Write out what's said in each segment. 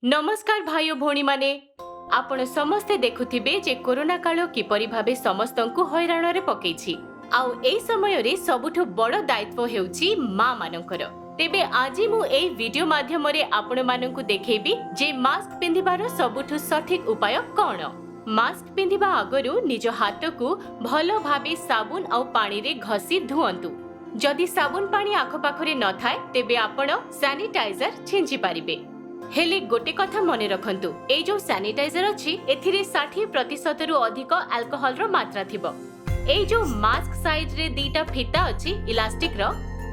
ନମସ୍କାର ଭାଇ ଓ ଭଉଣୀମାନେ, ଆପଣ ସମସ୍ତେ ଦେଖୁଥିବେ ଯେ କରୋନା କାଳ କିପରି ଭାବେ ସମସ୍ତଙ୍କୁ ହଇରାଣରେ ପକେଇଛି। ଆଉ ଏଇ ସମୟରେ ସବୁଠୁ ବଡ଼ ଦାୟିତ୍ୱ ହେଉଛି ମା ମାନଙ୍କର। ତେବେ ଆଜି ମୁଁ ଏଇ ଭିଡିଓ ମାଧ୍ୟମରେ ଆପଣମାନଙ୍କୁ ଦେଖେଇବି ଯେ ମାସ୍କ ପିନ୍ଧିବାର ସବୁଠୁ ସଠିକ ଉପାୟ କଣ। ମାସ୍କ ପିନ୍ଧିବା ଆଗରୁ ନିଜ ହାତକୁ ଭଲ ଭାବେ ସାବୁନ ଆଉ ପାଣିରେ ଘଷି ଧୁଅନ୍ତୁ। ଯଦି ସାବୁନ ପାଣି ଆଖପାଖରେ ନଥାଏ, ତେବେ ଆପଣ ସାନିଟାଇଜର ଛିଞ୍ଚି ପାରିବେ। ହେଲେ ଗୋଟେ କଥା ମନେ ରଖନ୍ତୁ, ଏଇ ଯୋଉ ସାନିଟାଇଜର ଅଛି ଏଥିରେ 60%ରୁ ଅଧିକ ଆଲକୋହଲର ମାତ୍ରା ଥିବ। ଏଇ ଯୋଉ ମାସ୍କ ସାଇଡରେ ଦିଟା ଫିତା ଅଛି ଇଲାଷ୍ଟିକର,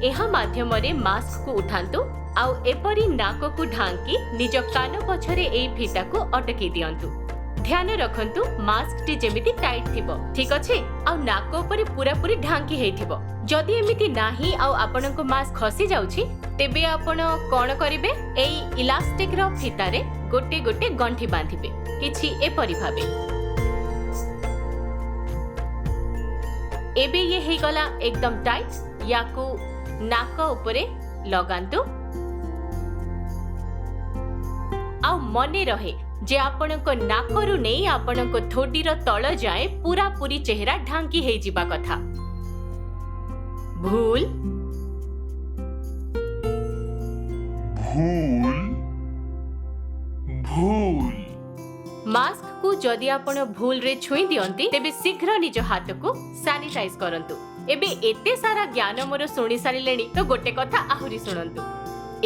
ଏହା ମାଧ୍ୟମରେ ମାସ୍କକୁ ଉଠାନ୍ତୁ ଆଉ ଏପରି ନାକକୁ ଢାଙ୍କି ନିଜ କାନ ପଛରେ ଏଇ ଫିତାକୁ ଅଟକେଇ ଦିଅନ୍ତୁ। ଧ୍ୟାନ ରଖନ୍ତୁ ମାସ୍କଟି ଯେମିତି ଟାଇଟ୍ ଥିବ, ଠିକ ଅଛି, ଆଉ ନାକ ଉପରେ ପୁରାପୁରି ଢାଙ୍କି ହେଇଥିବ। ଯଦି ଏମିତି ନାହିଁ ଆଉ ଆପଣଙ୍କ ମାସ୍କ ଖସି ଯାଉଛି, ତେବେ ଆପଣ କଣ କରିବେ? ଏଇ ଇଲାଷ୍ଟିକର ଫିତାରେ ଗୋଟେ ଗୋଟେ ଗଣ୍ଠି ବାନ୍ଧିବେ, କିଛି ଏପରି ଭାବେ। ଏବେ ଇଏ ହେଇଗଲା ଏକଦମ ଟାଇଟ୍। ୟାକୁ ନାକ ଉପରେ ଲଗାନ୍ତୁ ଆଉ ମନେ ରହେ ଯେ ଆପଣଙ୍କ ନାକରୁ ନେଇ ଆପଣଙ୍କ ଥୋଡ଼ିର ତଳ ଯାଏଁ ପୁରାପୁରି ଚେହେରା ଢାଙ୍କି ହେଇଯିବା କଥା। ଭୁଲ ଭୁଲ ଭୁଲ। ମାସ୍କକୁ ଯଦି ଆପଣ ଭୁଲରେ ଛୁଇଁ ଦିଅନ୍ତି, ତେବେ ଶୀଘ୍ର ନିଜ ହାତକୁ ସାନିଟାଇଜ କରନ୍ତୁ। ଏବେ ଏତେ ସାରା ଜ୍ଞାନ ମୋର ଶୁଣି ସାରିଲେଣି ତ ଗୋଟେ କଥା ଆହୁରି ଶୁଣନ୍ତୁ।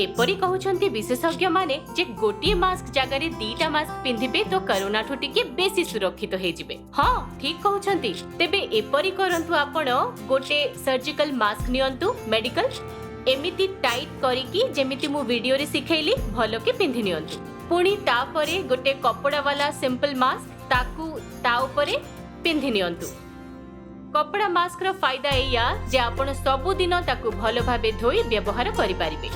ଏପରି କହୁଛନ୍ତି ବିଶେଷଜ୍ଞମାନେ ଯେ ଗୋଟିଏ ମାସ୍କ ଜାଗାରେ ଦିଟା ମାସ୍କ ପିନ୍ଧିବେ ତ କରୋନାଠୁ ଟିକେ ବେଶୀ ସୁରକ୍ଷିତ ହେଇଯିବେ। ହଁ, ଠିକ କହୁଛନ୍ତି। ତେବେ ଏପରି କରନ୍ତୁ, ଆପଣ ଗୋଟେ ସର୍ଜିକାଲ ମାସ୍କ ନିଅନ୍ତୁ, ମେଡିକାଲ, ଏମିତି ଟାଇଟ୍ କରିକି ଯେମିତି ମୁଁ ଭିଡିଓରେ ଶିଖେଇଲି ଭଲକି ପିନ୍ଧି ନିଅନ୍ତୁ। ପୁଣି ତାପରେ ଗୋଟେ କପଡ଼ା ବାଲା ସିମ୍ପଲ ମାସ୍କ ତାକୁ ତା ଉପରେ ପିନ୍ଧି ନିଅନ୍ତୁ। କପଡ଼ା ମାସ୍କର ଫାଇଦା ଏଇଆ ଯେ ଆପଣ ସବୁଦିନ ତାକୁ ଭଲ ଭାବେ ଧୋଇ ବ୍ୟବହାର କରିପାରିବେ।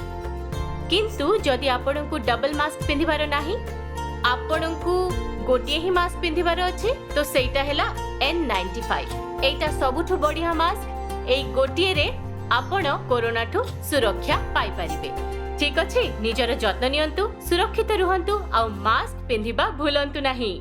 କିନ୍ତୁ ଯଦି ଆପଣଙ୍କୁ ଡବଲ ମାସ୍କ ପିନ୍ଧିବାର ନାହିଁ, ଆପଣଙ୍କୁ ଗୋଟିଏ ହିଁ ମାସ୍କ ପିନ୍ଧିବାର ଅଛି, ତ ସେଇଟା ହେଲା N95। ଏଇଟା ସବୁଠୁ ବଢିଆ ମାସ୍କ। ଏଇ ଗୋଟିଏରେ ଆପଣ କରୋନାଠୁ ସୁରକ୍ଷା ପାଇପାରିବେ। ଠିକ ଅଛି, ନିଜର ଯତ୍ନ ନିଅନ୍ତୁ, ସୁରକ୍ଷିତ ରୁହନ୍ତୁ ଆଉ ମାସ୍କ ପିନ୍ଧିବା ଭୁଲନ୍ତୁ ନାହିଁ।